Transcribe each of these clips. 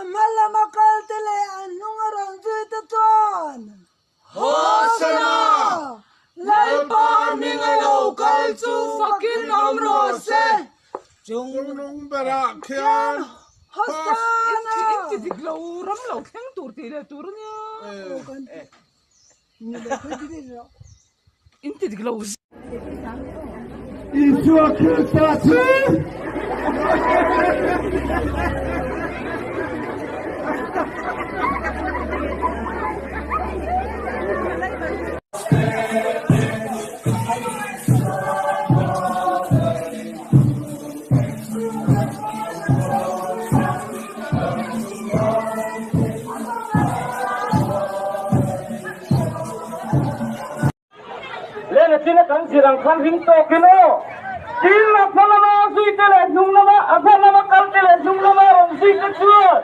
A hma lama kalte leh a hnunga rawn zuite chuan, Hosana! Lalpa hming a lo kal chu fakin awm rawh se! Chungnung berah khian Hosana! Inti dik lo ram lo thleng tur tih leh tur a nia. Inti dik lo. Isua Krista chu Lena china kan zir ang khan ring tawkin aw. Tin, a hma lama zui te leh hnung lama a hma lama kal te leh hnung lama rawn zui te chuan.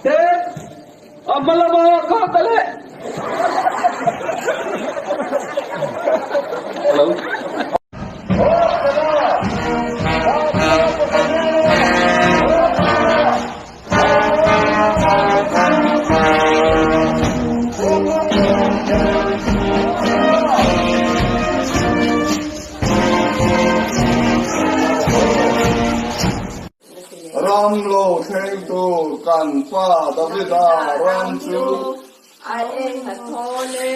Tin, a hma lama kal te leh. Hello. Ram lo thleng tur kan pa Davida ram chu. A eng a thawl e.